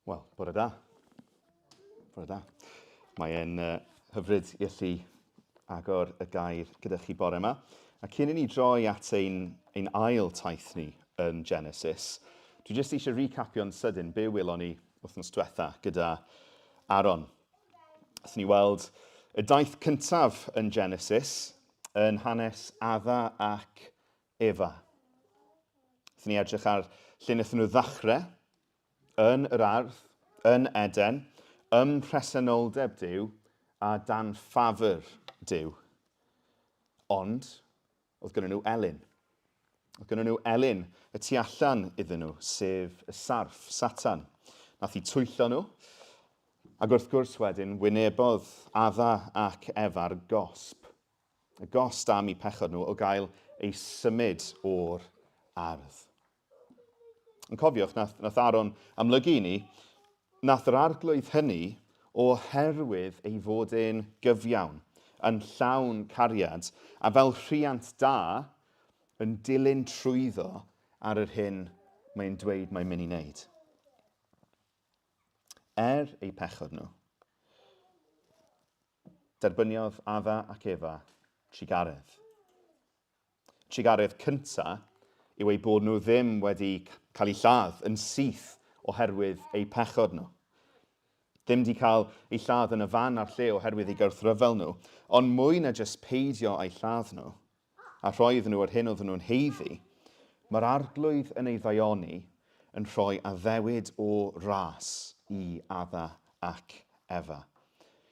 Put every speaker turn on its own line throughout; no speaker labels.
Wel, bore da. Bore da. Mae e'n uh, hyfryd i allu agor y gair gyda chi bore yma. A cyn i ni droi at ein, ein ail taith ni yn Genesis, dwi jyst eisiau recapio'n sydyn be welon ni wythnos diwetha gyda Aaron. Athyn ni weld y daith cyntaf yn Genesis yn hanes Adda ac Efa. Athyn ni edrych ar lle wnaethon nhw ddechrau yn yr ardd, yn Eden, ym mhresenoldeb Duw a dan ffafr Duw. Ond, oedd gyda nhw elyn. Oedd gyda nhw elyn y tu allan iddyn nhw, sef y sarff, Satan. Nath i twyllo nhw, ac wrth gwrs wedyn wynebodd Adda ac Efa'r gosb. Y gost am eu pechod nhw o gael eu symud o'r ardd. Yn cofiwch, nath, nath Aaron amlygu i ni, nath yr arglwydd hynny oherwydd ei fod e'n gyfiawn, yn llawn cariad, a fel rhiant da, yn dilyn trwyddo ar yr hyn mae'n dweud mae'n mynd i wneud. Er eu pechod nhw, derbyniodd Adda ac Efa trugaredd. Trugaredd cynta yw eu bod nhw ddim wedi cael eu lladd yn syth oherwydd eu pechod nhw. Ddim wedi cael eu lladd yn y fan a'r lle oherwydd eu gwrthryfel nhw, ond mwy na jyst peidio a'u lladd nhw, a rhoi iddyn nhw yr hyn oedden nhw'n haeddu, mae'r Arglwydd yn ei ddaioni yn rhoi addewid o ras i Adda ac Efa.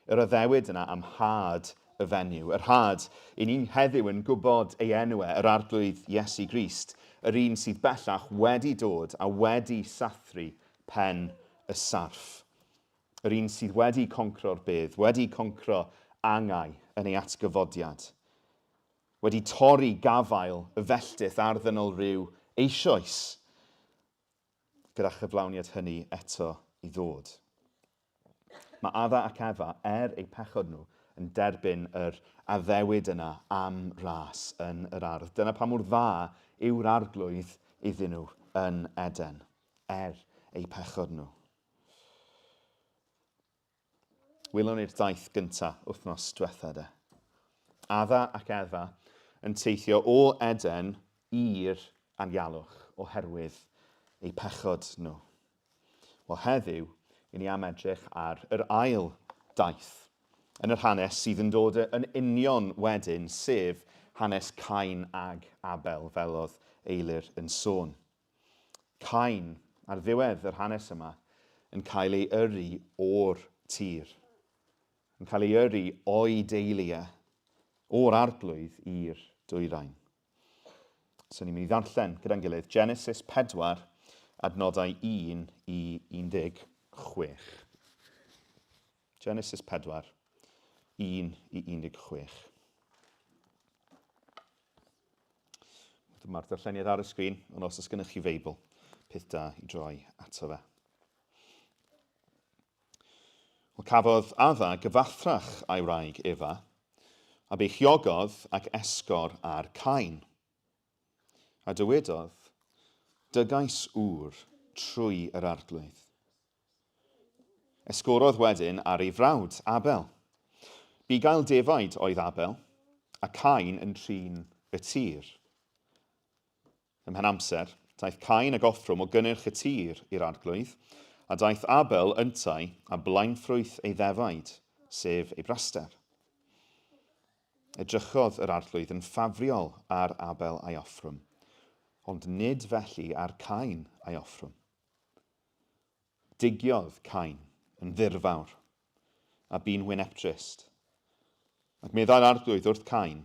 Yr addewid yna am had y fenyw, yr had i ni heddiw yn gwybod ei enw e, yr Arglwydd Iesu Grist, yr un sydd bellach wedi dod a wedi sathru pen y sarff. Yr un sydd wedi concro'r bedd, wedi concro angau yn ei atgyfodiad. Wedi torri gafael y felltith ar ddynol ryw eisoes, gyda chyflawniad hynny eto i ddod. Mae Adda ac Efa, er eu pechod nhw, yn derbyn yr addewid yna am ras yn yr ardd. Dyna pa mor dda yw'r arglwydd iddyn nhw yn Eden, er eu pechod nhw. Welwn ni'r daith gynta wythnos diwetha de. Adda ac Efa yn teithio o Eden i'r anialwch oherwydd eu pechod nhw. Wel heddiw, i ni am edrych ar yr ail daith yn yr hanes sydd yn dod yn union wedyn, sef hanes Cain ag Abel, fel oedd Eilir yn sôn. Cain, ar ddiwedd yr hanes yma, yn cael ei yrru o'r tir, yn cael ei yrru o'i deulu e, o'r arglwydd i'r dwyrain. So ni'n mynd i ddarllen gyda'n gilydd Genesis 4, adnodau 1 i 16. Genesis 4, 1 i 16. Mae'r darlleniad ar y sgrin, ond os oes gennych chi Feibl, peth da i droi ato fe. Wel, cafodd Adda gyfathrach a'i wraig Efa, a beichiogodd ac esgor ar Cain. A dywedodd, Dygais ŵr trwy yr arglwydd. Esgorodd wedyn ar ei frawd, Abel. Bugail defaid oedd Abel, a Cain yn trin y tir. Ymhen amser, daeth Cain ag offrwm o gynnyrch y tir i'r arglwydd, a daeth Abel yntau â blaenffrwyth ei ddefaid, sef ei braster. Edrychodd yr arglwydd yn ffafriol ar Abel a'i offrwm, ond nid felly ar Cain a'i offrwm. Digiodd Cain yn ddirfawr, a bu'n wynebtrist. Ac meddai'r arglwydd wrth Cain,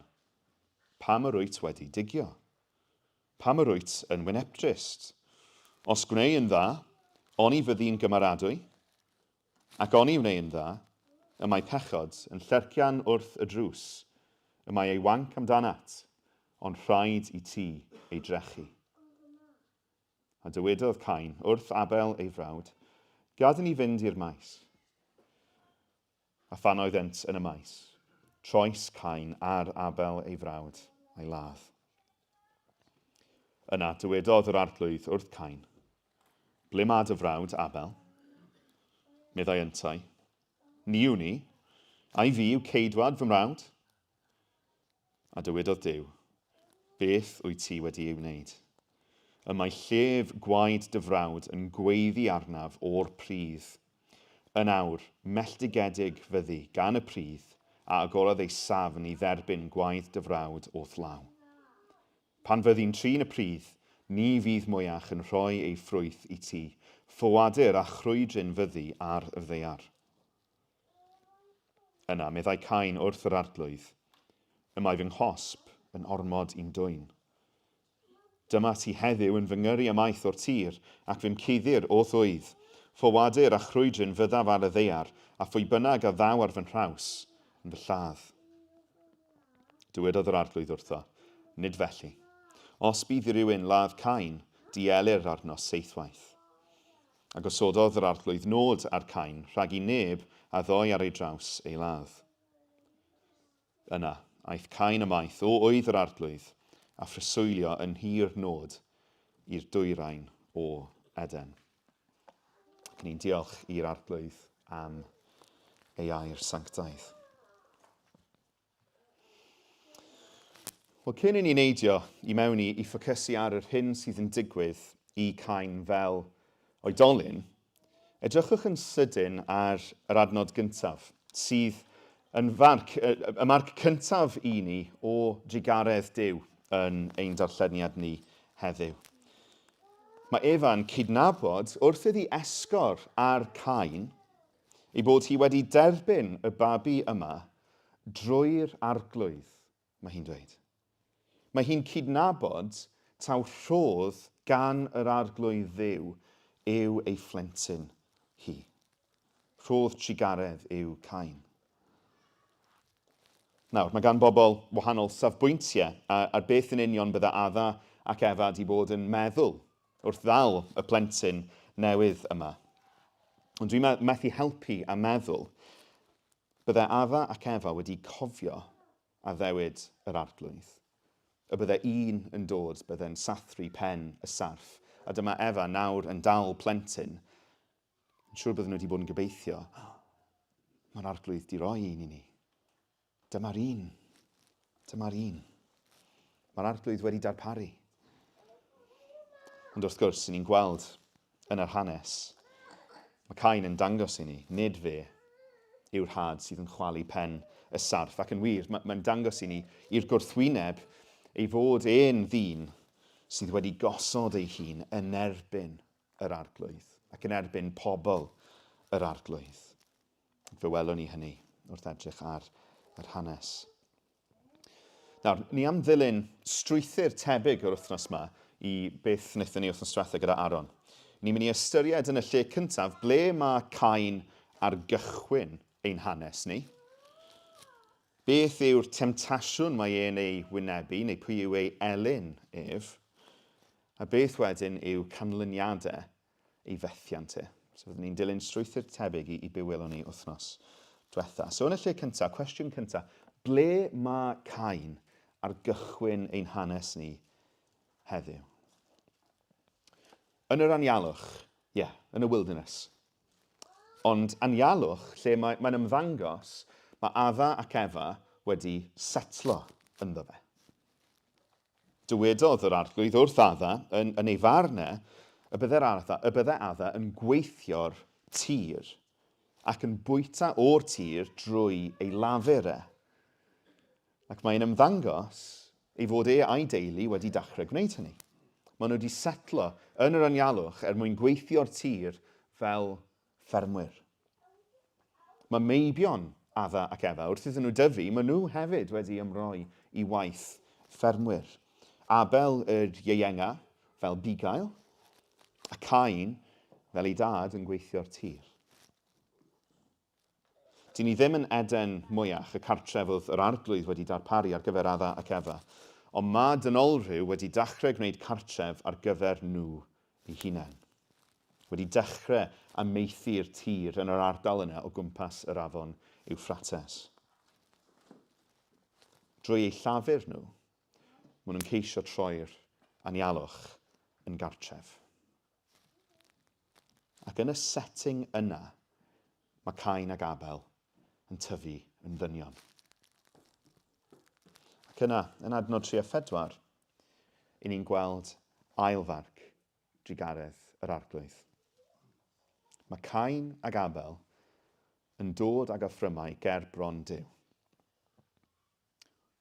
Pam yr wyt wedi digio? Pam yr wyt yn wynebtrist? Os gwnei yn dda, oni fyddi'n gymaradwy? Ac oni wnei yn dda, y mae pechod yn llercian wrth y drws, y mae ei wanc amdanat, ond rhaid i ti ei drechu. A dywedodd Cain wrth Abel ei frawd, Gad i ni fynd i'r maes. A phan oeddent yn y maes, troes Cain ar Abel ei frawd, a'i ladd. Yna dywedodd yr arglwydd wrth Cain, Ble mae dy frawd Abel? Meddai yntau, Ni wn i, ai fi yw ceidwad fy mrawd? A dywedodd Duw, Beth wyt ti wedi ei wneud? Y mae llef gwaed dy frawd yn gweiddi arnaf o'r pridd. Yn awr, melltigedig fyddi gan y pridd a agorodd ei safn i dderbyn gwaed dy frawd o'th law. Pan fyddi'n trin y pridd, ni fydd mwyach yn rhoi ei ffrwyth i ti, ffoadur a chrwydryn fyddi ar y ddaear. Yna, meddai Cain wrth yr Arglwydd, Y mae fy nghosb yn ormod i'm dwyn. Dyma ti heddiw yn fy ngyrru ymaith o'r tir, ac fe'm cuddir o'th ŵydd. Ffoadur a chrwydryn fyddaf ar y ddaear, a phwy bynnag a ddaw ar fy nhraws yn fy lladd. Dywedodd yr Arglwydd wrtho, Nid felly. Os bydd i rywun ladd Cain, dielir arno seithwaith. A gosododd yr Arglwydd nod ar Cain rhag i neb a ddoi ar ei draws ei ladd. Yna, aeth Cain ymaith o ŵydd yr Arglwydd, a phreswylio yn nhir Nod i'r dwyrain o Eden. Ac ni'n diolch i'r Arglwydd am ei air sanctaidd. Wel, cyn i ni neidio i mewn i, i ffocysu ar yr hyn sydd yn digwydd i Cain fel oedolyn, edrychwch yn sydyn ar yr adnod gyntaf, sydd yn farc, y, y marc cyntaf i ni o drugaredd Duw yn ein darlleniad ni heddiw. Mae Efa'n cydnabod wrth iddi esgor ar Cain ei bod hi wedi derbyn y babi yma drwy'r Arglwydd, mae hi'n dweud. Mae hi'n cydnabod taw rhodd gan yr Arglwydd Dduw yw ei phlentyn hi. Rhodd trugaredd yw Cain. Nawr, mae gan bobl wahanol safbwyntiau ar beth yn union bydde Adda ac Efa 'di bod yn meddwl wrth ddal y plentyn newydd yma. Ond dwi'n methu helpu a meddwl bydde Adda ac Efa wedi cofio addewid yr Arglwydd. Y bydde un yn dod, bydde'n sathru pen y sarff, a dyma Efa nawr yn dal plentyn. Yn siŵr bydden nhw wedi bod yn gobeithio, oh, mae'r Arglwydd di roi un i ni. Dyma'r un. Dyma'r un. Mae'r Arglwydd wedi darparu. Ond wrth gwrs, ni'n gweld yn yr hanes, mae Cain yn dangos i ni, nid fe yw'r had sydd yn chwalu pen y sarff. Ac yn wir, mae'n mae dangos i ni i'r gwrthwyneb ei fod e'n ddyn sydd wedi gosod ei hun yn erbyn yr Arglwydd ac yn erbyn pobl yr Arglwydd. Fe welwn ni hynny wrth edrych ar yr hanes. Nawr, ni am ddilyn strwythur tebyg yr wythnos yma i beth wnaethon ni wythnos diwetha gyda Aaron. Ni'n mynd i ystyried yn y lle cyntaf ble mae Cain ar gychwyn ein hanes ni. Beth yw'r temtasiwn mae e'n ei wynebu, neu pwy yw ei elyn ef, a beth wedyn yw canlyniadau ei fethiant e. So fyddwn ni'n dilyn strwythur tebyg i, i be welon ni wythnos diwetha. So yn y lle cyntaf, cwestiwn cyntaf, ble mae Cain ar gychwyn ein hanes ni heddiw? Yn yr anialwch, ie, yeah, yn y wilderness. Ond anialwch, lle mae'n mae ymddangos, mae Adda ac Efa wedi setlo ynddo fe. Dywedodd yr Arglwydd wrth Adda, yn, yn ei farn e, y bydde'r Adda, y bydde Adda yn gweithio'r tir ac yn bwyta o'r tir drwy ei lafur e. Ac mae'n ymddangos ei fod e a'i deulu wedi dachrau gwneud hynny. Maen nhw wedi setlo yn yr anialwch er mwyn gweithio'r tir fel ffermwyr. Mae meibion Adda ac Efa, wrth iddyn nhw dyfu, maen nhw hefyd wedi ymroi i waith ffermwyr. Abel yr ieuenga fel bugail, a Cain fel ei dad yn gweithio'r tir. Dyn ni ddim yn Eden mwyach, y cartref oedd yr Arglwydd wedi darparu ar gyfer Adda ac Efa, ond mae dynolrhyw wedi dachrau gwneud cartref ar gyfer nhw eu hunain. Wedi dechrau amaethu'r tir yn yr ardal yna o gwmpas yr afon Ewffrates. Drwy eu llafur nhw, maen nhw'n ceisio troi'r anialwch yn gartref. Ac yn y setting yna, Mae Cain ag Abel yn tyfu yn ddynion. Ac yna, yn adnod 3 a 4, i ni'n gweld ail farc drugaredd yr Arglwydd. Mae Cain ag Abel yn dod ag offrymau ger bron Duw.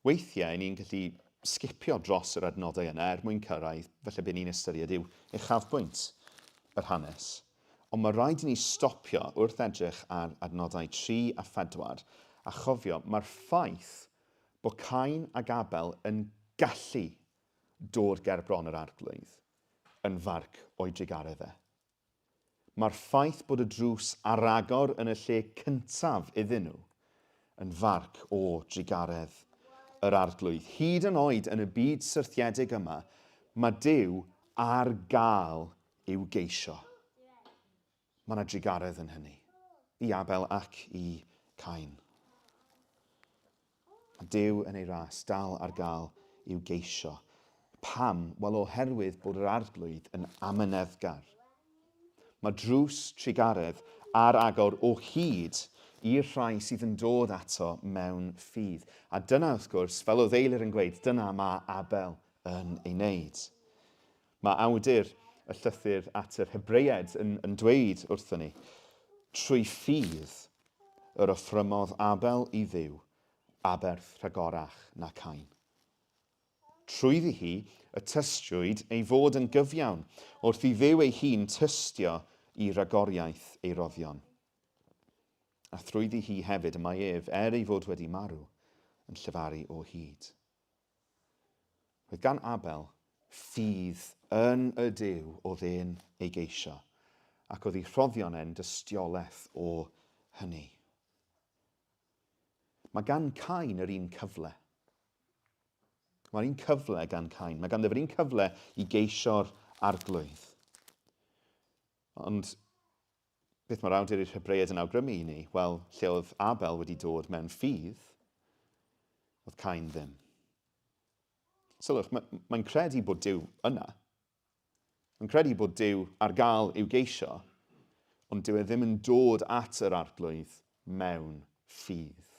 Weithiau, ni'n gallu sgipio dros yr adnodau yna er mwyn cyrraedd falle be ni'n ystyried yw uchafbwynt yr hanes. Ond mae rhaid i ni stopio wrth edrych ar adnodau 3 a 4 a chofio mae'r ffaith bod Cain ag Abel yn gallu dod ger bron yr Arglwydd yn farc o'i drugaredd e. Mae'r ffaith bod y drws ar agor yn y lle cyntaf iddyn nhw yn farc o drugaredd yr Arglwydd. Hyd yn oed yn y byd syrthiedig yma, mae Duw ar gael i'w geisio. Mae yna drugaredd yn hynny, i Abel ac i Cain. Mae Duw yn ei ras dal ar gael i'w geisio. Pam? Wel, oherwydd bod yr Arglwydd yn amyneddgar. Mae drws trugaredd ar agor o hyd i'r rhai sydd yn dod ato mewn ffydd. A dyna, wrth gwrs, fel oedd Eilir yn gweud, dyna mae Abel yn ei wneud. Mae awdur y llythyr at yr Hebreaid yn, yn dweud wrthon ni, trwy ffydd yr offrymodd Abel i Dduw aberth rhagorach na Cain. Trwyddi hi y tystiwyd ei fod yn gyfiawn, wrth i Dduw ei hun tystio i ragoriaeth ei roddion. A thrwyddi hi hefyd y mae ef, er ei fod wedi marw, yn llefaru o hyd. Roedd gan Abel ffydd yn y Duw oedd e'n ei geisio, ac oedd ei rhoddion e'n dystiolaeth o hynny. Mae gan Cain yr un cyfle. Mae'r un cyfle gan Cain. Mae ganddo fe'r un cyfle i geisio'r arglwydd. Ond Beth mae'r awdur i'r Hebreaid yn awgrymu i ni? Wel, lle oedd Abel wedi dod mewn ffydd, oedd Cain ddim. Sylwch, mae'n mae credu bod Duw yna. Mae'n credu bod Duw ar gael i'w geisio, ond dyw e ddim yn dod at yr arglwydd mewn ffydd.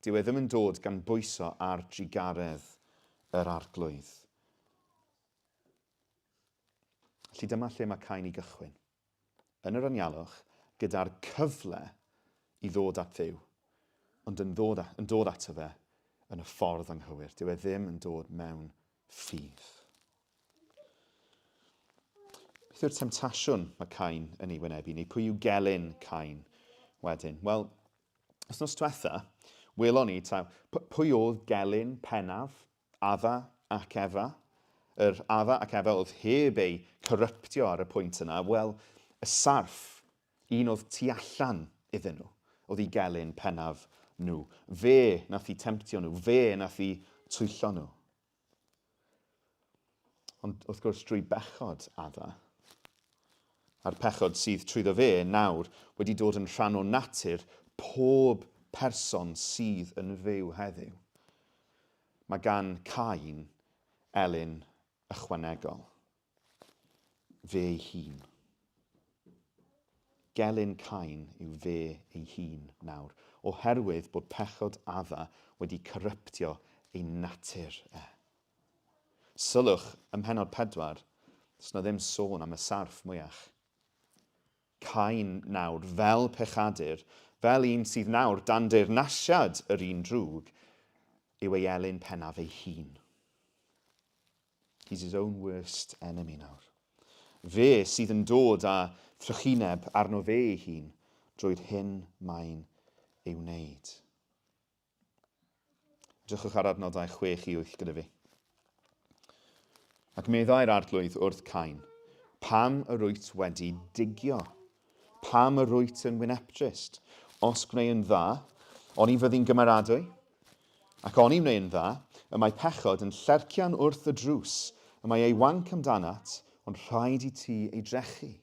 Dyw e ddim yn dod gan bwyso ar drugaredd yr arglwydd. Felly dyma lle mae Cain i gychwyn. yn yr anialwch gyda'r cyfle i ddod at Dduw, ond yn ddod, yn dod ato fe yn y ffordd anghywir. Dyw e ddim yn dod mewn ffydd. Beth yw'r temtasiwn mae Cain yn ei wynebu, neu pwy yw gelyn Cain wedyn? Wel, wythnos diwetha, welon ni taw, pwy oedd gelyn pennaf Adda ac Efa, yr Adda ac Efa oedd heb eu cyryptio ar y pwynt yna, wel, y sarff, un oedd tu allan iddyn nhw, oedd i gelyn pennaf nhw. Fe nath i temtio nhw, fe nath i twyllo nhw. Ond wrth gwrs, drwy bechod Adda, a'r pechod sydd trwyddo fe nawr wedi dod yn rhan o natur pob person sydd yn fyw heddiw. Mae gan Cain elyn ychwanegol. Fe ei hun. Gelyn Cain yw fe ei hun nawr, oherwydd bod pechod Adda wedi cyryptio ei natur e. Sylwch, ym mhennod 4, does 'na ddim sôn am y sarff mwyach. Cain nawr, fel pechadur, fel un sydd nawr dan deyrnasiad yr un drwg, yw ei elyn pennaf ei hun. He's his own worst enemy nawr. Fe sydd yn dod â thrychineb arno fe ei hun drwy'r hyn mae'n ei wneud. Edrychwch ar adnodau 6 i 8 gyda fi. Ac meddai'r arglwydd wrth Cain, Pam yr wyt wedi digio? Pam yr wyt yn wynebtrist? Os gwnei yn dda, oni fyddi'n gymeradwy? Ac oni wnei yn dda, y mae pechod yn llercian wrth y drws, y mae ei wanc amdanat, ond rhaid i ti ei drechu.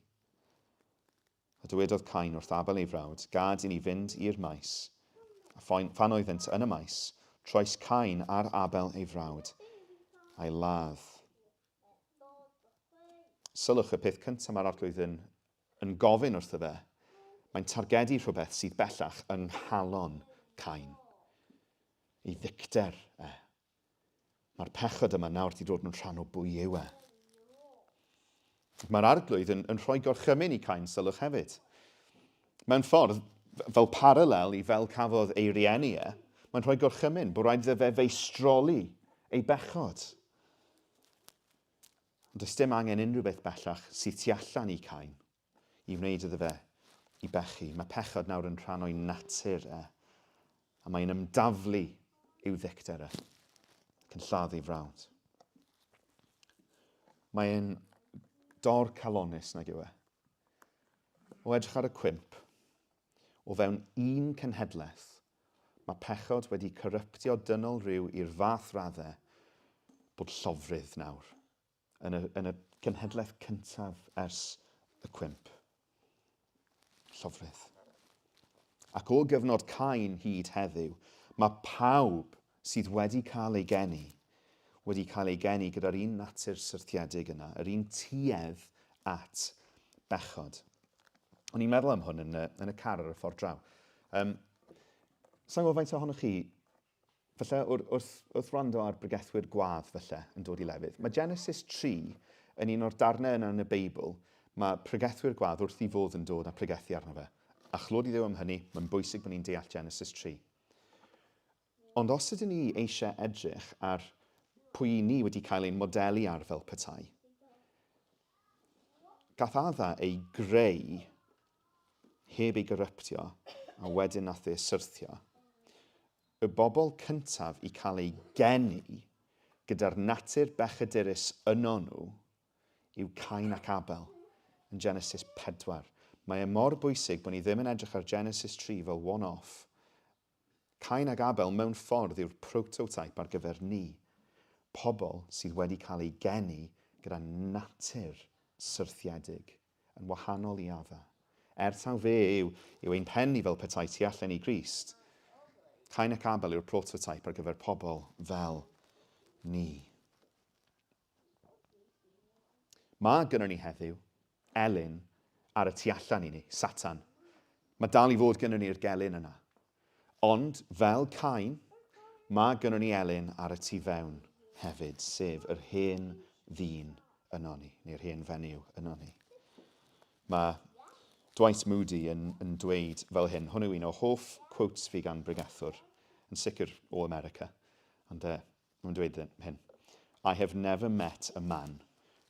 A dywedodd Cain wrth Abel ei frawd, Gad i ni fynd i'r maes. A phan oeddynt yn y maes, troes Cain ar Abel ei frawd, a'i ladd. Sylwch, y peth cyntaf mae'r Arglwydd yn, yn gofyn wrtho fe, Mae'n targedu rhywbeth sydd bellach yng nghalon Cain. Ei ddicter e. Mae'r pechod yma nawr wedi dod yn rhan o bwy yw e. Mae'r arglwydd yn, yn rhoi gorchymyn i Cain sylwch hefyd. Mewn ffordd, fel paralel i fel cafodd ei rieni e, mae'n rhoi gorchymyn bod rhaid iddo fe feistroli ei bechod. Ond does dim angen unrhyw beth bellach sydd tu allan i Cain i wneud iddo fe i bechu. Mae pechod nawr yn rhan o'i natur e, a mae'n ymdaflu i'w ddicter e, ac yn lladd ei frawd. Mae'n dor calonus nag yw e. O edrych ar y cwymp, o fewn un cenhedlaeth, mae pechod wedi cyryptio dynol rhyw i'r fath raddau bod llofrudd nawr yn y, yn y genhedlaeth cyntaf ers y cwymp. Llofrudd. Ac o gyfnod Cain hyd heddiw, mae pawb sydd wedi cael ei geni wedi cael ei geni gyda'r un natur syrthiedig yna, yr un tuedd at bechod. O'n i'n meddwl am hwn yn y, yn y car ar y ffordd draw. Um, Sa'n gwybod faint ohonoch chi Falle wrth, wrth wrando ar bregethwyr gwadd falle yn dod i lefydd. Mae Genesis 3 yn un o'r darnau yna yn y Beibl, mae pregethwyr gwadd wrth i fodd yn dod a pregethu arno fe. A chlod i Dduw am hynny, mae'n bwysig bod ni'n deall Genesis 3. Ond os ydyn ni eisiau edrych ar pwy i ni wedi cael ein modelu ar fel petai, gath Adda ei greu heb ei gyryptio a wedyn nath e syrthio. Y bobl cyntaf i cael eu geni gyda'r natur bechadurus yno nhw yw Cain ac Abel yn Genesis 4. Mae e mor bwysig bod ni ddim yn edrych ar Genesis 3 fel one-off. Cain ac Abel mewn ffordd yw'r prototype ar gyfer ni, pobl sydd wedi cael eu geni gyda natur syrthiedig. yn wahanol i Adda. Er taw fe yw, yw ein pen ni fel petai tu allan i Grist, Cain ac Abel yw'r prototype ar gyfer pobl fel ni. Mae gynnon ni heddiw elyn ar y tu allan i ni, Satan. Mae dal i fod gynnon ni'r gelyn yna. Ond, fel Cain, mae gynnon ni elyn ar y tu fewn hefyd, sef yr hen ddyn yno ni, neu'r hen fenyw yno ni. Mae Dwight Moody yn, yn dweud fel hyn, hwn yw un o hoff quotes fi gan bregethwr, yn sicr o America, ond uh, mae'n dweud hyn. I have never met a man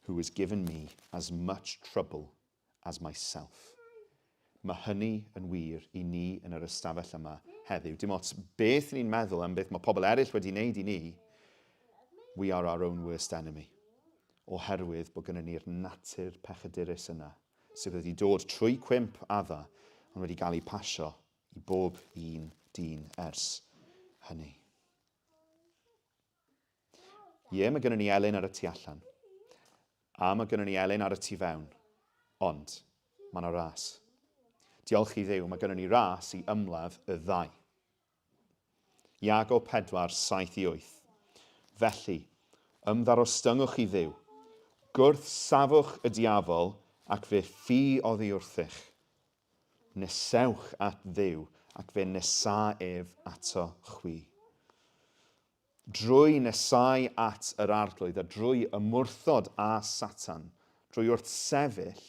who has given me as much trouble as myself. Mae hynny yn wir i ni yn yr ystafell yma heddiw. Dim ots beth ni'n meddwl am beth mae pobl eraill wedi wneud i ni, we are our own worst enemy. Oherwydd bod gennym ni'r natur pechadurus yna, sydd wedi dod trwy cwymp Adda, ond wedi gael ei pasio i bob un dyn ers hynny. Ie, mae gennym ni elyn ar y tu allan. A mae gennym ni elyn ar y tu fewn. Ond, mae yna ras. Diolch i Dduw, mae gennym ni ras i ymladd y ddau. Iago 4, 7 i 8. Felly, ymddarostyngwch i Dduw. Gwrth safwch y diafol ac fe ffi oddi wrthych. Nesewch at Dduw ac fe nesâ ef ato chwi. Drwy nesáu at yr Arglwydd a drwy ymwrthod â Satan, drwy wrthsefyll,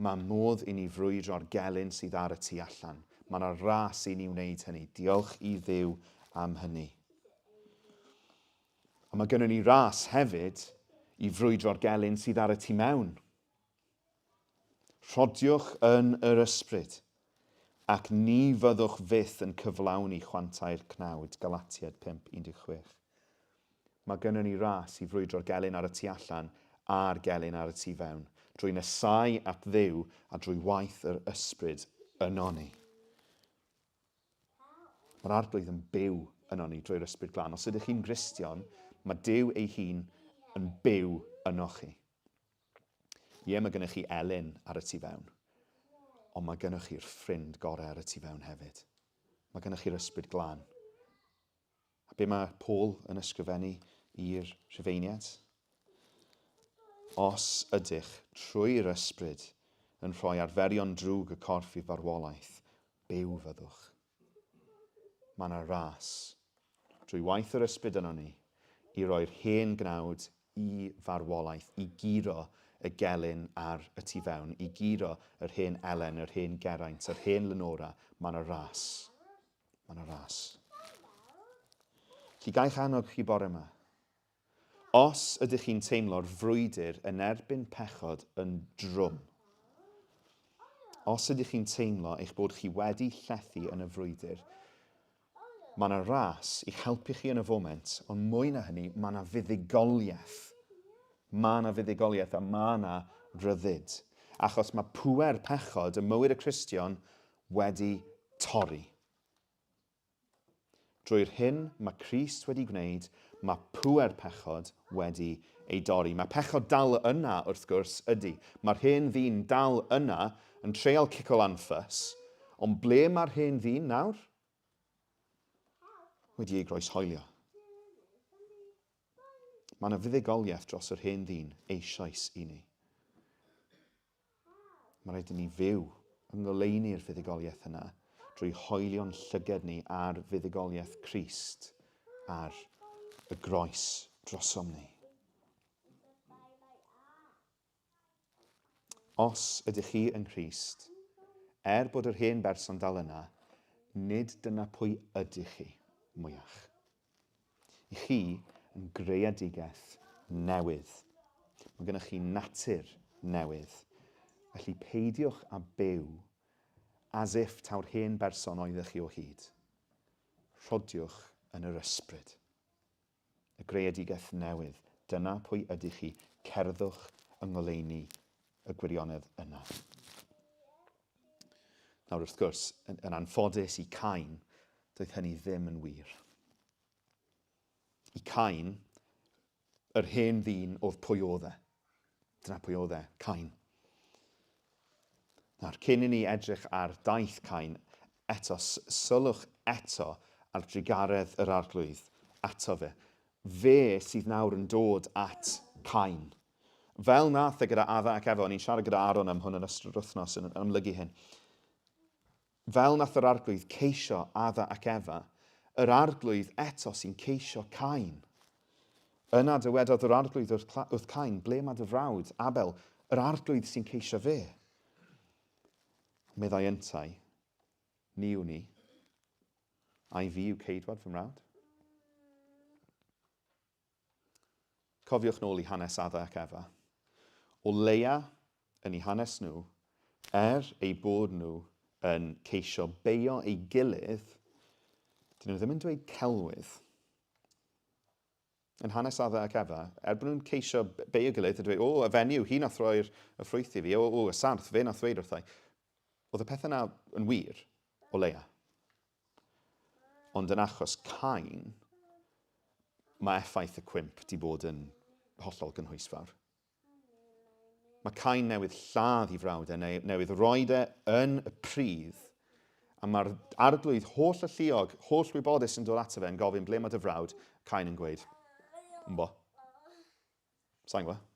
mae modd i ni frwydro'r gelyn sydd ar y tu allan. Mae yna ras i ni wneud hynny. Diolch i Dduw am hynny. A mae gennym ni ras hefyd i frwydro'r gelyn sydd ar y tu mewn. Rhodiwch yn yr ysbryd, ac ni fyddwch fyth yn cyflawni chwantau'r cnawd, Galatiaid 5:16. Mae gynnon ni ras i frwydro'r gelyn ar y tu allan a'r gelyn ar y tu fewn, drwy nesáu at Dduw a drwy waith yr ysbryd yno ni. Mae'r Arglwydd yn byw yno ni drwy'r Ysbryd Glân. Os ydych chi'n Gristion, mae Duw ei hun yn byw yno chi. Ie, mae gennych chi Elin ar y tu fewn, ond mae gennych chi'r ffrind gorau ar y tu fewn hefyd. Mae gennych chi'r Ysbryd Glân. A be mae Paul yn ysgrifennu i'r Rhufeiniaid? Os ydych trwy'r Ysbryd yn rhoi arferion drwg y corff i farwolaeth, byw fyddwch. Mae yna ras, drwy waith yr ysbryd yno ni, i roi'r hen gnawd i farwolaeth, i guro y gelyn ar y tu fewn, i guro yr hen Elen, yr hen Geraint, yr hen Lenora. Mae yna ras. Mae yna ras. Felly gaich annog chi bore yma. Os ydych chi'n teimlo'r frwydr yn erbyn pechod yn drwm, os ydych chi'n teimlo eich bod chi wedi llethu yn y frwydr, mae yna ras i'ch helpu chi yn y foment, ond mwy na hynny, mae yna fuddugoliaeth. Mae yna fuddugoliaeth a mae yna ryddid. Achos mae pŵer pechod ym mywyd y Cristion wedi torri. Drwy'r hyn mae Crist wedi gwneud, mae pŵer pechod wedi ei dorri. Mae pechod dal yna, wrth gwrs, ydy. Mae'r hen ddyn dal yna yn treial cico lan ffys, ond ble mae'r hen ddyn nawr? Wedi ei groeshoelio. Mae yna fuddugoliaeth dros yr hen ddyn eisoes i ni. Mae rhaid i ni fyw yng ngoleuni'r fuddugoliaeth yna drwy hoelio'n llyged ni ar fuddugoliaeth Crist ar y groes drosom ni. Os ydych chi yng Nghrist, er bod yr hen berson dal yna, nid dyna pwy ydych chi mwyach. I chi yn greadigaeth newydd. Mae gennych chi natur newydd. Felly peidiwch â byw as if taw'r hen berson oeddech chi o hyd. Rhodiwch yn yr ysbryd. Y greadigaeth newydd, dyna pwy ydych chi, cerddwch yng ngoleuni y gwirionedd yna. Nawr wrth gwrs, yn, yn anffodus i Cain, doedd hynny ddim yn wir. I Cain, yr hen ddyn oedd pwy oedd e. Dyna pwy oedd e, Cain. Nawr, cyn i ni edrych ar daith Cain, eto, sylwch eto ar drugaredd yr arglwydd ato fe. Fe sydd nawr yn dod at Cain. Fel nath e gyda Adda ac Efa, o'n i'n siarad gyda Aaron am hwn yn ystod yr wythnos yn amlygu hyn. Fel nath yr arglwydd ceisio Adda ac Efa, yr arglwydd eto sy'n ceisio Cain. Yna dywedodd yr arglwydd wrth, wrth Cain, ble mae dy frawd, Abel, yr arglwydd sy'n ceisio fe? Meddai yntau, ni wn i. Ai fi yw ceidwad fy mrawd? Cofiwch nôl i hanes Adda ac Efa. O leia, yn eu hanes nhw, er eu bod nhw yn ceisio beio ei gilydd, dyn nhw ddim yn dweud celwydd. Yn hanes Adda ac Efa, er bod nhw'n ceisio beio gilydd a dweud, o, y fenyw, hi nath roi'r y ffrwyth i fi, o, o, y sarth, fe nath ddweud wrthai. Oedd y pethau yna yn wir, o leia. Ond yn achos Cain, mae effaith y cwymp di bod yn hollol gynhwysfawr. Mae Cain newydd lladd i frawd e, newydd roed e yn y pridd, a mae'r arglwydd holl alluog, holl wybodus yn dod ato fe yn gofyn ble mae dy frawd, Cain yn gweud, Wmbo. Sa'n gwybod.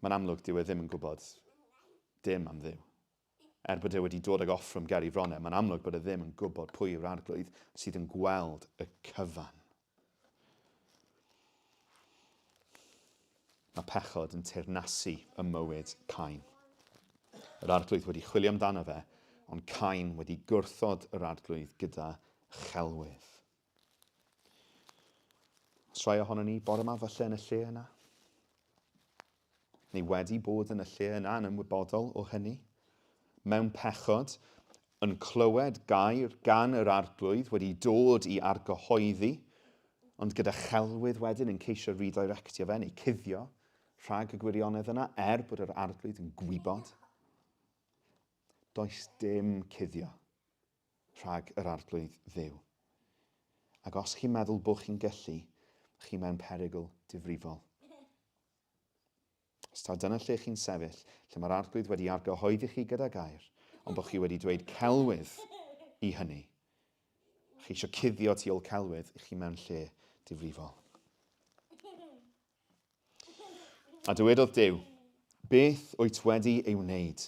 Mae'n amlwg dyw e ddim yn gwybod dim am Dduw. Er bod e wedi dod ag offrwm ger ei fron e, mae'n amlwg bod e ddim yn gwybod pwy yw'r arglwydd sydd yn gweld y cyfan. Mae pechod yn teyrnasu ym mywyd Cain. Yr arglwydd wedi chwilio amdano fe, ond Cain wedi gwrthod yr arglwydd gyda chelwydd. Os rhai ohono ni bore yma falle yn y lle yna, neu wedi bod yn y lle yna yn ymwybodol o hynny, mewn pechod, yn clywed gair gan yr arglwydd wedi dod i argyhoeddi, ond gyda chelwydd wedyn yn ceisio redirectio fe neu cuddio rhag y gwirionedd yna, er bod yr arglwydd yn gwybod. Does dim cuddio rhag yr Arglwydd Dduw. Ac os chi'n meddwl bod chi'n gallu, chi mewn perygl difrifol. Os taw dyna lle chi'n sefyll, lle mae'r Arglwydd wedi argyhoeddi chi gyda gair, ond bod chi wedi dweud celwydd i hynny, chi eisiau cuddio tu ôl celwydd, chi mewn lle difrifol. A dywedodd Duw, Beth wyt wedi ei wneud?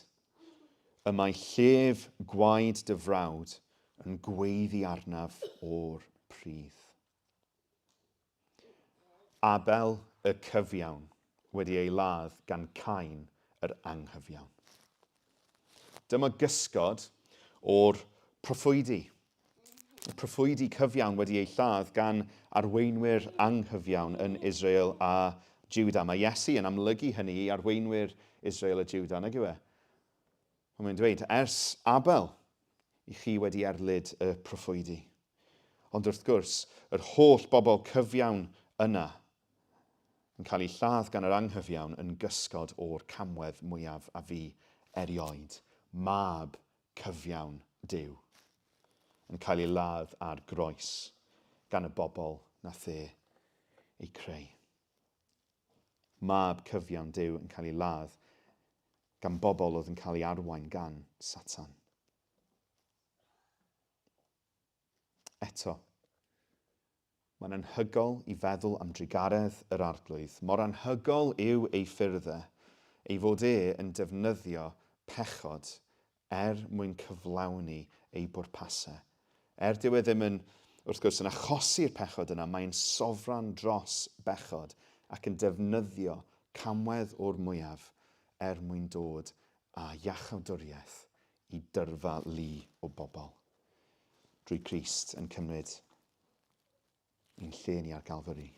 Y mae llef gwaed dy frawd yn gweiddi arnaf o'r pridd. Abel y cyfiawn wedi ei ladd gan Cain yr anghyfiawn. Dyma gysgod o'r proffwydi. Y proffwydi cyfiawn wedi eu lladd gan arweinwyr anghyfiawn yn Israel a Juda. Mae Iesu yn amlygu hynny i arweinwyr Israel a Juda, nag yw e? Ond mae'n dweud, ers Abel, i chi wedi erlid y proffwydi. Ond wrth gwrs, yr holl bobl cyfiawn yna yn cael eu lladd gan yr anghyfiawn yn gysgod o'r camwedd mwyaf a fu erioed, mab cyfiawn Duw, yn cael ei ladd ar groes gan y bobl nath e eu creu. Mab cyfiawn Duw yn cael ei ladd gan bobl oedd yn cael ei arwain gan Satan. Eto, mae'n anhygol i feddwl am drugaredd yr Arglwydd, mor anhygol yw ei ffyrdd e, ei fod e yn defnyddio pechod er mwyn cyflawni ei bwrpasau. Er dyw e ddim yn, wrth gwrs, yn achosi'r pechod yna, mae'n sofran dros bechod ac yn defnyddio camwedd o'r mwyaf er mwyn dod â iachawdwriaeth i dyrfa lu o bobl. Drwy Grist yn cymryd ein lle ni ar Galfari.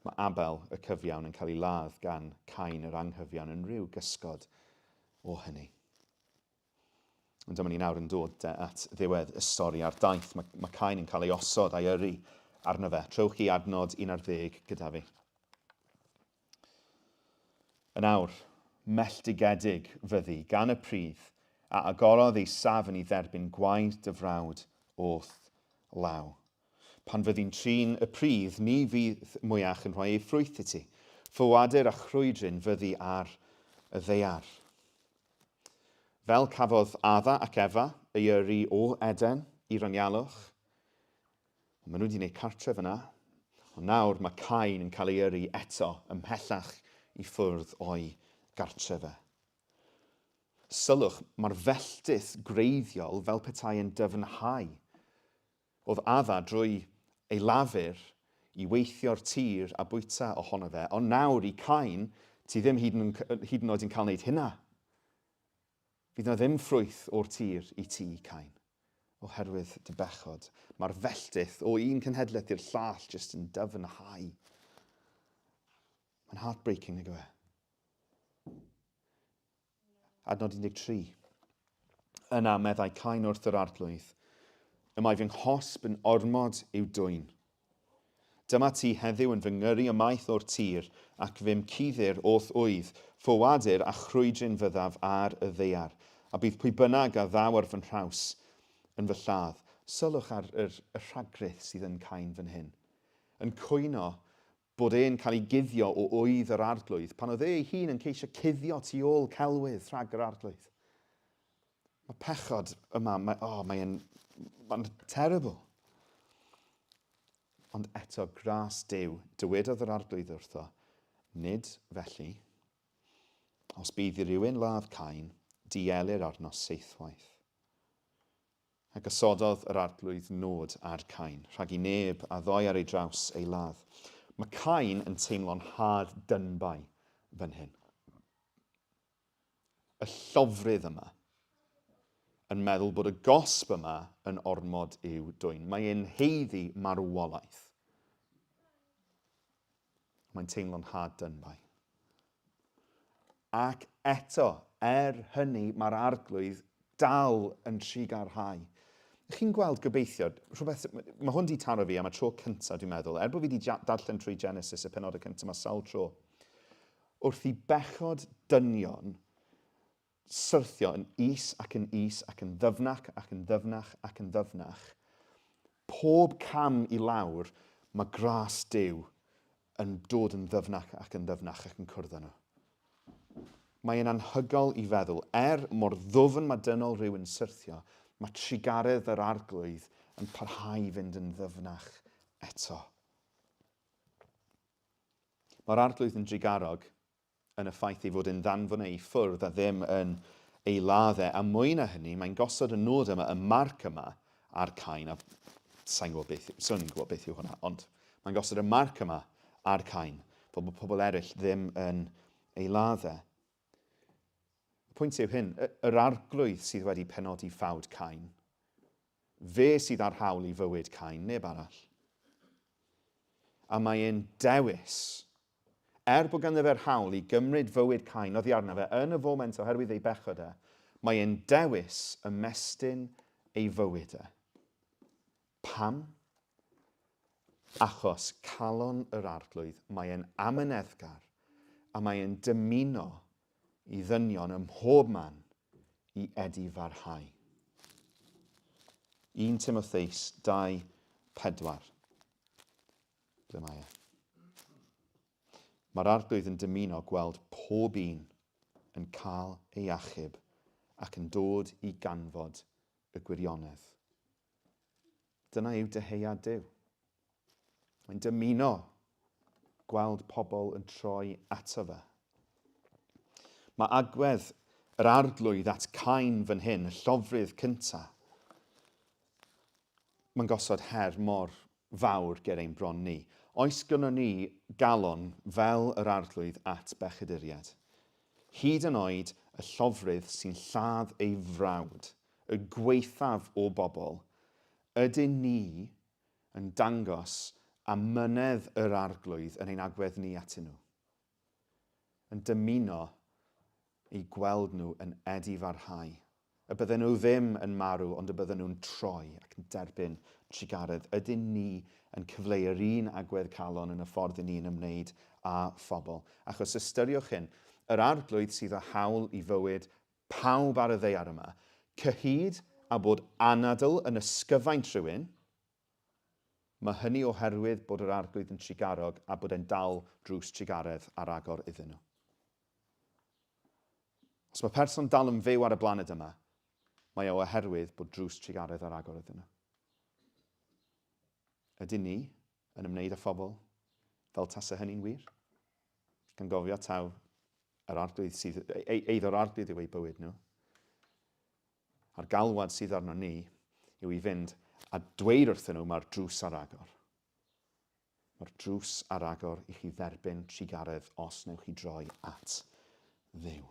Mae Abel, y cyfiawn, yn cael ei ladd gan Cain yr anghyfiawn yn rhyw gysgod o hynny. Ond dyma ni nawr yn dod at ddiwedd y stori a'r daith. Mae, mae Cain yn cael ei osod a'i yrru arno fe. Trowch i adnod 11 gyda fi. Yn awr, melltigedig fyddi gan y pridd a agorodd ei safn i dderbyn gwaed dy frawd o'th law. Pan fyddi'n trin y pridd, ni fydd mwyach yn rhoi ei ffrwyth i ti. Ffoadur a chrwydryn fyddi ar y ddaear. Fel cafodd Adda ac Efa ei yrru o Eden i Ranialwch, ond maen nhw wedi gwneud cartref yna, ond nawr mae Cain yn cael ei yrru eto ymhellach i ffwrdd o'i gartref e. Sylwch, mae'r felltith gwreiddiol fel petai yn dyfnhau. Oedd Adda drwy ei lafur i weithio'r tir a bwyta ohono fe, ond nawr i Cain, ti ddim hyd yn, hyd yn oed yn cael wneud hynna. Fydd yna ddim ffrwyth o'r tir i ti, Cain, oherwydd dy bechod. Mae'r felltith o un cenhedlaeth i'r llall jyst yn dyfnhau. Mae'n heartbreaking, nag yw e? Adnod 13. Yna meddai Cain wrth yr arglwydd, Y mae fy nghosb yn ormod i'w dwyn. Dyma ti heddiw yn fy ngyrru ymaith o'r tir, ac fe'm cuddir o'th ŵydd, ffoadur a chrwydryn fyddaf ar y ddaear, a bydd pwy bynnag a ddaw ar fy nhraws yn fy lladd. Sylwch ar yr, y rhagrith sydd yn Cain fan hyn. Yn cwyno bod e'n cael ei guddio o ŵydd yr Arglwydd, pan oedd e ei hun yn ceisio cuddio tu ôl celwydd rhag yr Arglwydd. Mae pechod yma, mae, oh, mae'n mae'n terrible. Ond eto, gras Duw, dywedodd yr Arglwydd wrtho, nid felly. Os bydd i rywun ladd Cain, dielir arno seithwaith. A gosododd yr Arglwydd nod ar Cain, rhag i neb a ddoi ar ei draws ei ladd. Mae Cain yn teimlo'n hard done by fan hyn. Y llofrudd yma yn meddwl bod y gosb yma yn ormod i'w dwyn. Mae e'n haeddu marwolaeth. Mae'n teimlo'n hard done by. Ac eto, er hynny, mae'r Arglwydd dal yn trugarhau. Chi'n gweld, gobeithio, rhywbeth, mae hwn di taro fi am y tro cyntaf, dwi'n meddwl, er bod fi wedi darllen trwy Genesis y penodau cyntaf mae sawl tro, wrth i bechod dynion syrthio yn is ac yn is ac yn ddyfnach ac yn ddyfnach ac yn ddyfnach, pob cam i lawr mae gras Duw yn dod yn ddyfnach ac yn ddyfnach ac yn cwrdd â nhw. Mae e'n anhygoel i feddwl, er mor ddwfn mae dynol rhyw yn syrthio, mae trugaredd yr Arglwydd yn parhau i fynd yn ddyfnach eto. Mae'r arglwydd yn drugarog yn y ffaith ei fod yn ddanfon e i ffwrdd a ddim yn ei ladd e, a mwy na hynny, mae'n gosod y nod yma, y marc yma, ar Cain, a sa'n gwybod beth, sa'n i'n gwybod beth yw hwnna, ond mae'n gosod y marc yma ar Cain, fel bod pobl eraill ddim yn ei ladd e. Y pwynt yw hyn, yr arglwydd sydd wedi penodi ffawd Cain. Fe sydd â'r hawl i fywyd Cain, neb arall. A mae e'n dewis, er bod ganddo fe'r hawl i gymryd fywyd Cain oddi arno fe yn y foment oherwydd ei bechod e, mae e'n dewis ymestyn ei fywyd e. Pam? Achos calon yr Arglwydd, mae e'n amyneddgar a mae e'n dymuno i ddynion ym mhob man i edifarhau. 1 Timotheus 2, 4. Ble mae e? Mae'r Arglwydd yn dymuno gweld pob un yn cael ei achub ac yn dod i ganfod y gwirionedd. Dyna yw dyheuad Duw. Mae'n dymuno gweld pobl yn troi ato fe. Mae agwedd yr arglwydd at Cain fan hyn, y llofrudd cynta. Mae'n gosod her mor fawr ger ein bron ni. Oes gynnon ni galon fel yr arglwydd at bechaduriaid? Hyd yn oed y llofrudd sy'n lladd ei frawd, y gwaethaf o bobl, ydyn ni yn dangos amynedd yr Arglwydd yn ein agwedd ni atyn nhw, yn dymuno eu gweld nhw yn edifarhau, y bydden nhw ddim yn marw ond y bydden nhw'n troi ac yn derbyn trugaredd. Ydyn ni yn cyfleu yr un agwedd calon yn y ffordd i ni'n ymwneud â phobl? Achos ystyriwch hyn, yr Arglwydd sydd â hawl i fywyd pawb ar y ddaear yma, cyhyd â bod anadl yn ysgyfaint rhywun, mae hynny oherwydd bod yr Arglwydd yn trugarog a bod e'n dal drws trugaredd ar agor iddyn nhw. Os mae person dal yn fyw ar y blaned yma, mae o oherwydd bod drws trugaredd ar agor iddyn nhw. Ydyn ni yn ymwneud â phobl fel tasa hynny'n wir? Gan gofio taw yr arglwydd sydd, eiddo'r arglwydd yw eu bywyd nhw. A'r galwad sydd arno ni yw i fynd a dweud wrthyn nhw mae'r drws ar agor. Mae'r drws ar agor i chi dderbyn trugaredd os newch chi droi at Dduw.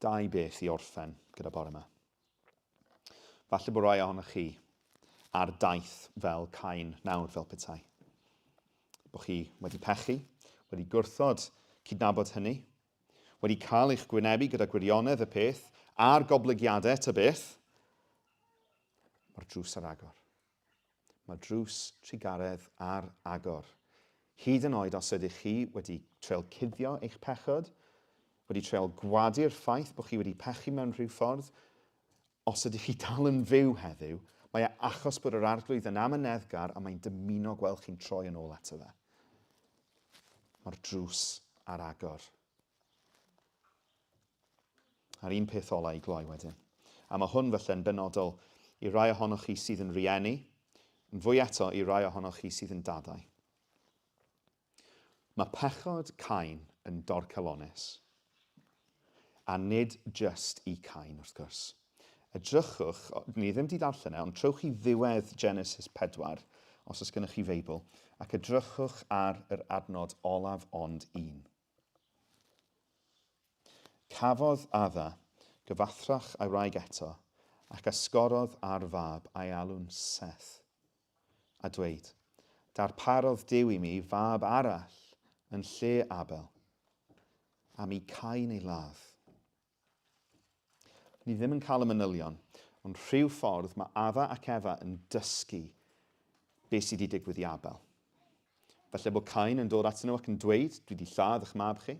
Dau beth i orffen gyda bore yma. Falle bod rai ohonoch chi ar daith fel Cain nawr fel petai. Bod chi wedi pechu, wedi gwrthod cydnabod hynny, wedi cael eich gwynebu gyda gwirionedd y peth a'r goblygiadau ta beth, mae'r drws ar agor. Mae drws trugaredd ar agor. Hyd yn oed os ydych chi wedi treul cuddio eich pechod, wedi treul gwadu'r ffaith bod chi wedi pechu mewn rhyw ffordd, os ydych chi dal yn fyw heddiw, mae e achos bod yr Arglwydd yn amyneddgar a mae'n dymuno gweld chi'n troi yn ôl ato fe. Mae'r drws ar agor. A'r un peth ola i gloi wedyn. A mae hwn felly'n benodol i rai ohonoch chi sydd yn rieni, yn fwy eto i rai ohonoch chi sydd yn dadau. Mae pechod Cain yn dorcalonnus. A nid jyst i Cain, wrth gwrs. Edrychwch, ni ddim wedi darllen e, ond trowch i ddiwedd Genesis 4, os oes gennych chi Feibl, ac edrychwch ar yr adnod olaf ond un. Cafodd Adda gyfathrach â'i wraig eto, ac esgorodd ar fab a'i alw'n Seth, a dweud, Darparodd Duw i mi fab arall yn lle Abel, am i Cain ei ladd. Ni ddim yn cael y manylion, ond rhyw ffordd mae Adda ac Efa yn dysgu beth sydd wedi digwydd i Abel. Falle bod Cain yn dod atyn nhw ac yn dweud, dwi wedi lladd eich mab chi.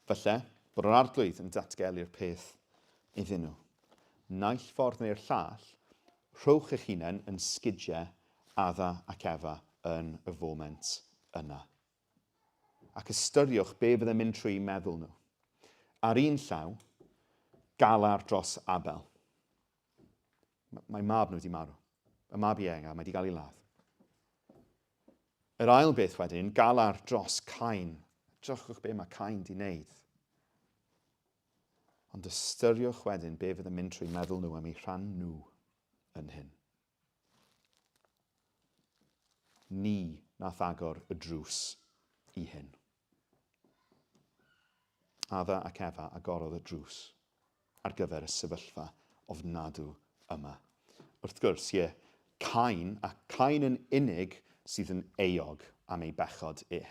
Falle bod yr arglwydd yn datgelu'r peth iddyn nhw. Naill ffordd neu'r llall, rhowch eich hunain yn sgidiau Adda ac Efa yn y foment yna. Ac ystyriwch be fydde'n mynd trwy meddwl nhw. Ar un llaw, galar dros Abel. Mae mab nhw wedi marw. Y mab ieuengaf, mae wedi cael ei ladd. Yr ail beth wedyn, galar dros Cain. Drychwch be mae Cain di wneud. Ond ystyriwch wedyn be fydd yn mynd trwy meddwl nhw am eu rhan nhw yn hyn. Ni nath agor y drws i hyn. Adda ac Efa agorodd y drws ar gyfer y sefyllfa ofnadw yma. Wrth gwrs, ie, Cain, a Cain yn unig sydd yn euog am ei bechod e.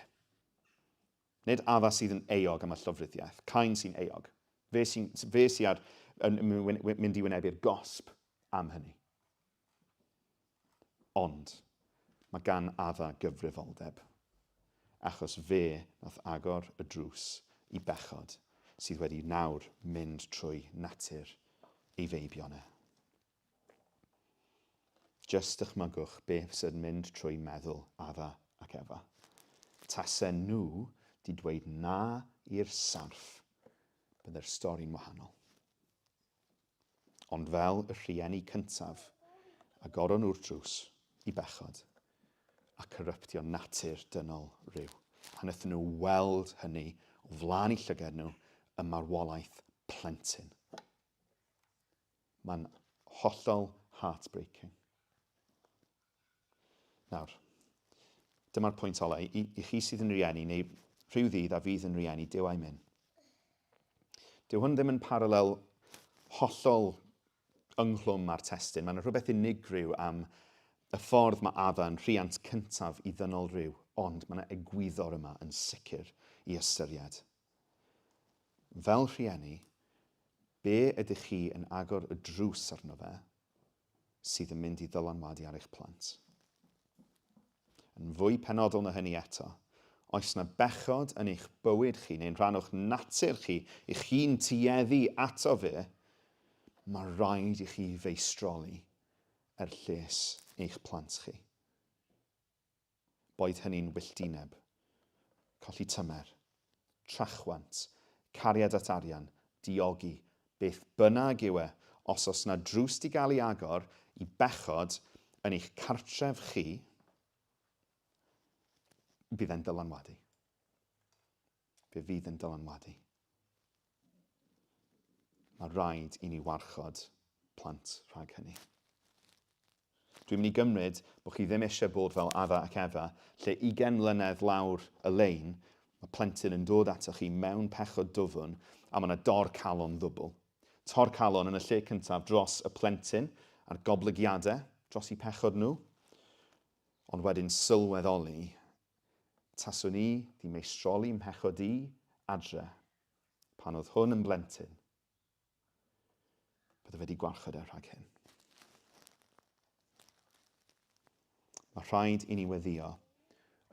Nid Adda sydd yn euog am y llofruddiaeth, Cain sy'n euog. Fe sy'n fe sy ar, yn mynd i wynebu'r gosb am hynny. Ond mae gan Adda gyfrifoldeb, achos fe nath agor y drws i bechod sydd wedi nawr mynd trwy natur ei feibion e. Jyst dychmygwch beth sydd yn mynd trwy meddwl Adda ac Efa. Tasen nhw 'di dweud na i'r sarff, bydde'r stori'n wahanol. Ond fel y rhieni cyntaf, agoron nhw'r drws i bechod a cyryptio natur dynol rhyw. A wnaethon nhw weld hynny o flaen eu llygad nhw ym marwolaeth plentyn. Mae'n hollol heartbreaking. Nawr, dyma'r pwynt ola. I, i chi sydd yn rieni, neu rhyw ddydd a fydd yn rieni, Duw a'i myn. Dyw hwn ddim yn paralel hollol ynghlwm â'r testun. Mae yna rhywbeth unigryw am y ffordd mae Adda yn rhiant cyntaf i ddynol rhyw, ond mae yna egwyddor yma yn sicr i ystyried. Fel rhieni, be ydych chi yn agor y drws arno fe sydd yn mynd i ddylanwadu ar eich plant? Yn fwy penodol na hynny eto, oes na bechod yn eich bywyd chi neu'n rhan o'ch natur chi i chi'n tueddu ato fe, mae rhaid i chi feistroli er lles eich plant chi. Boed hynny'n wylltineb, colli tymer, trachwant, cariad at arian, diogi, beth bynnag yw e, os oes 'na drws 'di gael ei agor i bechod yn eich cartref chi, bydd e'n dylanwadu. Fe fydd yn dylanwadu. Mae rhaid i ni warchod plant rhag hynny. Dwi'n mynd i gymryd bod chi ddim eisiau bod fel Adda ac Efa, lle ugain mlynedd lawr y lein, mae plentyn yn dod atoch chi mewn pechod dwfn a mae yna dor calon ddwbl. Tor calon yn y lle cyntaf dros y plentyn a'r goblygiadau dros eu pechod nhw, ond wedyn sylweddoli, taswn i 'di meistroli mhechod i adre pan oedd hwn yn blentyn, Bydde fe wedi gwarchod e rhag hyn. Mae rhaid i ni weddio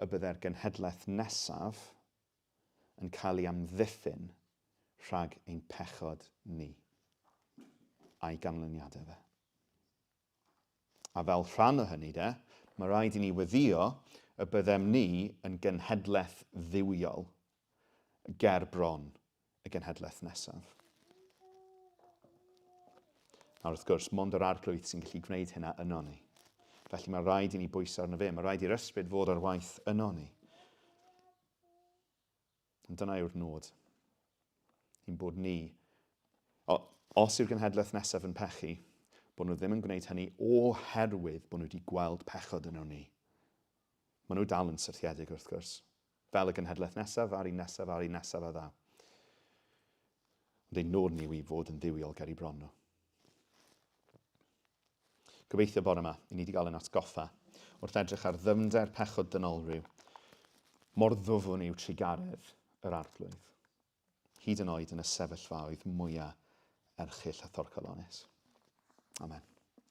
y bydde'r genhedlaeth nesaf yn cael ei amddiffyn rhag ein pechod ni a'i ganlyniadau fe. A fel rhan o hynny de, mae rhaid i ni weddio y byddem ni yn genhedlaeth dduwiol ger bron y genhedlaeth nesaf. Nawr wrth gwrs, mond yr Arglwydd sy'n gallu gwneud hynna yno ni. Felly mae rhaid i ni bwyso arno fe, mae rhaid i'r ysbryd fod ar waith yno ni. Ond dyna yw'r nod. Ein bod ni, o, os yw'r genhedlaeth nesaf yn pechu, bod nhw ddim yn gwneud hynny oherwydd bod nhw wedi gweld pechod yno ni. Maen nhw dal yn syrthiedig wrth gwrs. Fel y genhedlaeth nesaf, a'r un nesaf, a'r un nesaf a ddaw. Ond ein nod ni yw i fod yn dduwiol ger i bron nhw. Gobeithio bore yma, i ni wedi cael ein atgoffa wrth edrych ar ddyfnder pechod dynolryw, mor ddwfwn yw trugaredd yr Arglwydd, hyd yn oed yn y sefyllfaoedd mwyaf erchyll a thorcalonnus. Amen.